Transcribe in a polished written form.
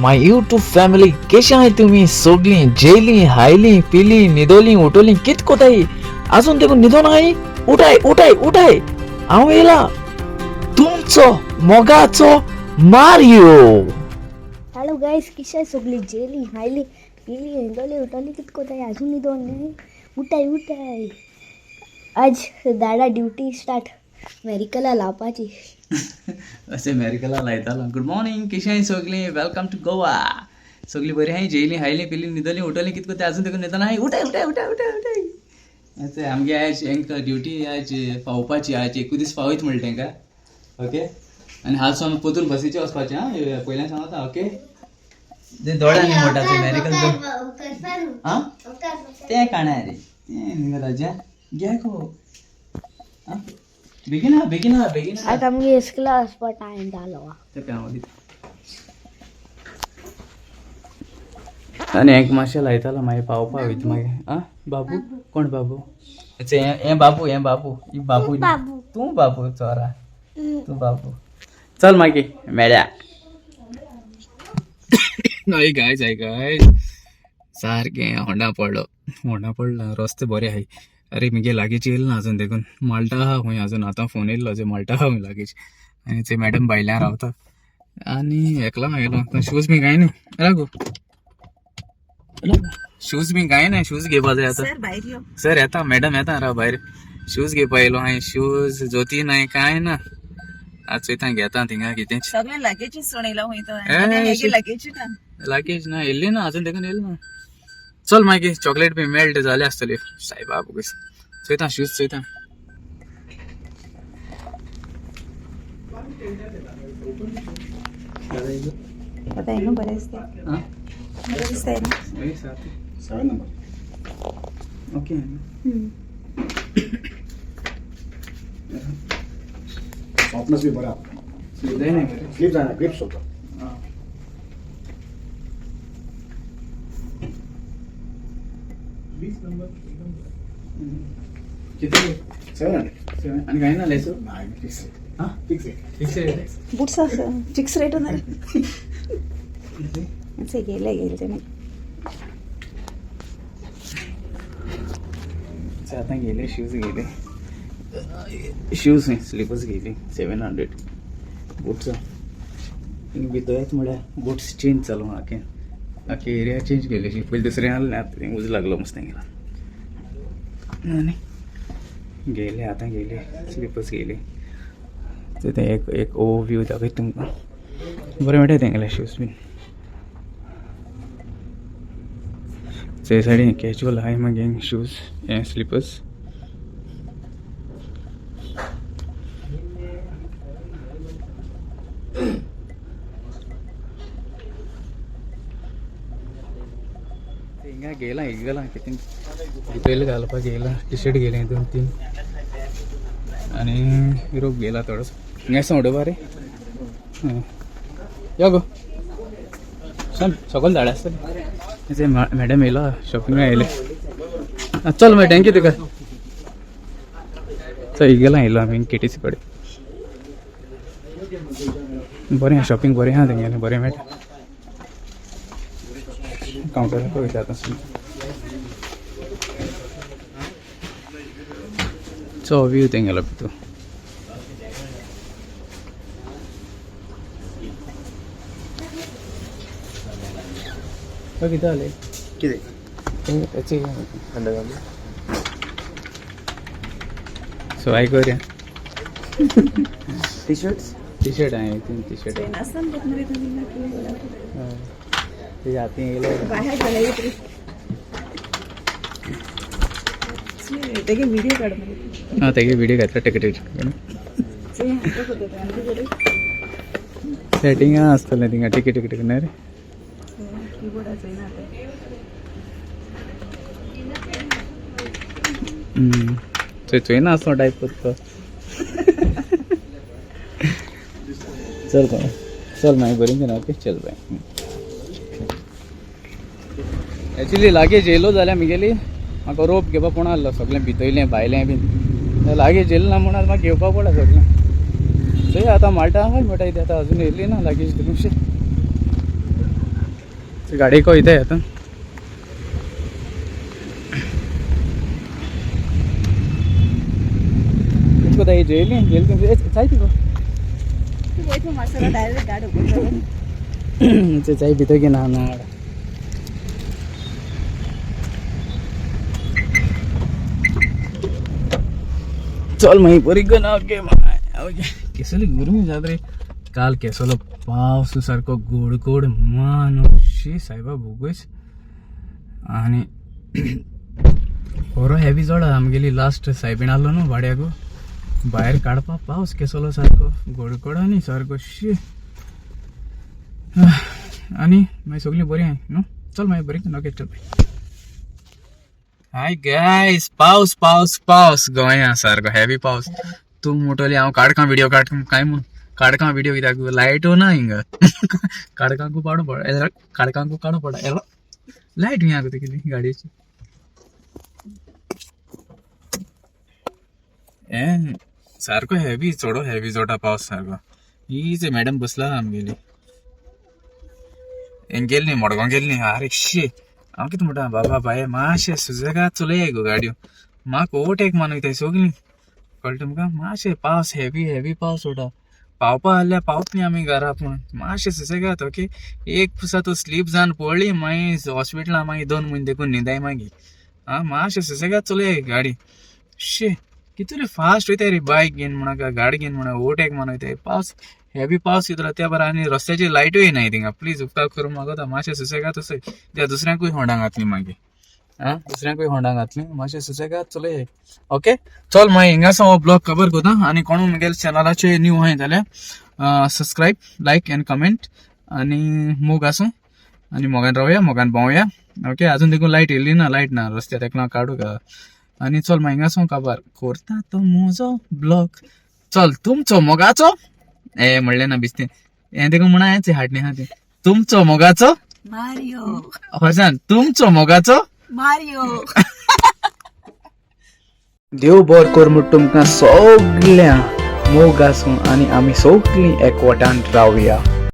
My YouTube family, केशे आहाय तुमी सोगलीं? जेयलीं, हायलीं, पिलीं, न्हिदोलीं, उठोलीं, कित कोताय? आजून देखून न्हिदोन आहाय? उठाय उठाय उठाय, हांव येयला तुमचो मोगाचो मारियो. हॅलो गायस, किशा सगळी? जेली, हायली, पिली, हिंडोली, उठली, कित कोताय? अजून न्हिदोन न्ही? उठाय उठाय. आज दाडा ड्युटी स्टार्ट, मेरिकला लावपाची. अशें मेरिकला लायतालो. गुड मॉर्निंग, केशे आहाय सगळीं? Welcome to Goa. सगळीं बरीं आहाय? जेयलीं, हायलीं, पिलीं, न्हिदलीं, उठलीं, कित कोताय? अजून देखून न्हिदोन आहाय? उठाय उठाय उठाय उठाय उठाय. अशें आमगे आयज हेंका ड्युटी आयज पावोवपाची. आयज एकू दीस पावयत म्हणलें तेंकां. ओके, आनी हाल सावन पोतून बसीचे वचपाचें. आं, पयल्यान सांगता. ओके, ते दोळ्यांनी मोटा ते मेरिकल. आं, तें काणाय रे, तें न्ही राजा घे गो. आं, बेगीन आ, बेगीन आ, बेगीन आ. आता आमगे इस्कुला वचपा टायम जालो. ते हांव दिता. आनी एक मातशें लायतालो, मागीर पावपा वयता मागीर. आं, बाबू कोण? बाबू हें, हें बाबू, हें बाबू, ही बाबू. बाबू. तूं बाबू चोरा, तूं बाबू. चल मागीर मेळ्या. हय गायज, हय गायज, सारकें होंडा पडलो, होंडा पडला. रस्ते बरे आहाय. अरे, मुगे लागींच येयलो ना अजून देखून. माल्टा आहा खंय अजून. आतां फोन येयल्लो, जे माल्टा आहा खंय लागींच. आनी ते मॅडम भायल्यान रावता आनी एकलो येयलो. शूज बी कांय न्ही रागू, शूज बी कांय ना. शूज घेवपा जाय आतां. भायर यो. सर येता, मॅडम येता, राव. भायर शूज घेवपा येयलो हांवें. शूज जोती नाय, कांय ना. आतां चोयता, घेता थिंगा कितें. सगळे लगेज सोडयला खंय तो. ए, लगेज ना. लगेज ना, येयल्ली ना अजून देखून, येयली ना. चल मागीर चॉकलेट बी मेल्ट जाले आसतली. सायबा, बोगस. चोयता, शूज चोयता. आता न्हू, बरें दिसता. आं? बरें दिसता न्हू? 7 नंबर ओके. सॉफ्टनेस बी बरा. स्लिप जायना मरे? स्लिप जायना, ग्रिप सोडता. किती? 700. 7. आनी कांय ना लेसो? नाही, फिक्स रेट. आं? Fix rate. Fix rate. Boots आसा, फिक्स रेट ना. गेले गेले ते. आतां गेले शूज, गेले शूज न्ही, स्लिपर्स गेली. 700 बुट्स भितर. म्हळ्यार बुट्स चेंज जालो. आखे आखे एरिया चेंज केली. पयलीं दुसरें आहलें, आतां उजो लागलो मस्त तेंगेलो. आनी गेले, आतां गेले स्लिपर्स गेले. ते एक एक ओवर व्यू दाखयता तुमकां. बरें मेळटा तेंगेले शूज बीन. ते सायडीन कॅज्युअल आहाय मागीर शूज, हे स्लिपर्स. हिंगा गेला, गेला कितें भितर घालपाक गेला. टी शर्ट गेले दोन तीन आनी रोप गेला थोडोसो. हिंगा उडोवपा रे. यो गो, सकयल झाड आसतलें. ते मॅडम येयलो, शॉपिंगा येयले. चल मागीर, thank you तुका. चल, गेला, येयलो आमी केटीसी कडेन. बरें आहा शॉपिंग, बरें आहा तेंगेलें, बरें मेळटा. कावंटरार पळयता आतां. चो व्यू तेंगेलो भितूर. कितें जालें? कितें? तेचे. सो आयक करूया. T shirts. T shirt आहे, तीन टी शर्ट. नासताना बघ मरे तुम्ही. ते हातीन येयले. बाहेर गेले तेगे व्हिडिओ काढ मरे. आं, तेगे व्हिडिओ घेतला टिकेट. सेटिंग आसतलें थिंगा, टिकेट टिकेट न्ही रे. कीबोर्ड ना आता. चोय चोय ना, आसलो टायप करता. चल बाय, चल मागीर बरीं. ओके, चल बाय. एक्चुली लागेज येयलो जाल्यार मुगेली म्हाका रोप घेवपा पडना आहलो. सगळें भितयलें भायलें बीन लागेज येयलें ना म्हणून म्हाका घेवपा पडला सगळें. चोय आतां माल्टा आहा म्हणटा. कितें आतां अजून येयली ना लागेज तुमची. गाडयेक वयताय आतां. कितको ताई जेयली जेयली चाय तिको तूं वयता मातसो डायरेक्ट गाडी उगडटा. चाय भितर घेना ना. चल मागीर बरी गना. Okay okay. केसोली गरमी जात रे. काल केसोलो पावस सारको गोड गोड मान शी सायबा भोगूच. आनी बरो हेवी जोडा आमगेली लास्ट सायबीण आहलो न्हू भाड्याकू भायर काडपा पावस केसोलो सारको गोडगोड आनी सारको शी. आनी मागीर सगळीं बरी आहाय न्हू. चल मागीर बरी. ओके चल. हाय गायस, पावस पावस पावस गोंया सारको हेवी पावस. तूं मोटोली हांव काडका व्हिडिओ काड काय म्हूण काडका व्हिडिओ कित्याक लायटो ना हिंगा. काडकांकू पाडू पड काडकांकू काडू पडा लायट हिंगा तुगेली गाडयेची. हे सारको हेवी चोडो हेवी जोडा पावस सारको. ही मॅडम बसला आमगेली हेंग गेली न्ही मडगांव गेली न्ही. आरे शी हांव कितें म्हणटा बाबा बाये मातशें सुसेगाद चलय गो गाडयो. म्हाका ओवरटेक मान वयताय सगळीं कळटा तुमकां. मातशें पावस हेवी हेवी पावस वता. पावपा आहल्यार पावतली आमी घरा पूण मातशें सुसेगाद. ओके एक पुसा तूं स्लीप जावन पडली मागीर हॉस्पिटलां मागीर 2 म्हयने देखून न्हिदाय मागीर. आं मातशें सुसेगाद चलय गाडी. शी कितले फास्ट वयताय रे बायक घेवन म्हणा गाडी घेवन म्हणा ओवरटेक मान वयताय. पावस हेवी पावस येतलो त्या बराबर आनी रस्त्याची लायटूय नाय थिंगा. प्लीज उपकार करून मागता मातशें सुसेगाद तसोय त्या दुसऱ्यांकूय होंडांक घातली मागीर. आं दुसऱ्यांकूय होंडांक घातली मातशें सुसेगाद चलय. ओके चल मागीर हिंगासो हो ब्लॉग कवर करता. आनी कोण मुगेले चॅनलाचेर न्यू आहाय जाल्यार सबस्क्रायब लायक एंड कमेंट आनी मोग आसूं आनी मोगान रावया मोगान भोंवया. ओके अजून देखून लायट येयली ना लायट ना रस्त्यार तेका काडूं का. आनी चल मागीर हिंगासो काबार करता तो म्हजो ब्लॉग. चल तुमचो मोगाचो ए म्हणलें ना बिस्तें हें देखून म्हणा हेंच हाडणें आहा तें तुमचो मोगाचो मारियो हरसान तुमचो मोगाचो मारियो. देव बर कर म्हूण तुमकां सगळ्यां मोग आसूं आनी आमी सगळीं एकवटान रावया.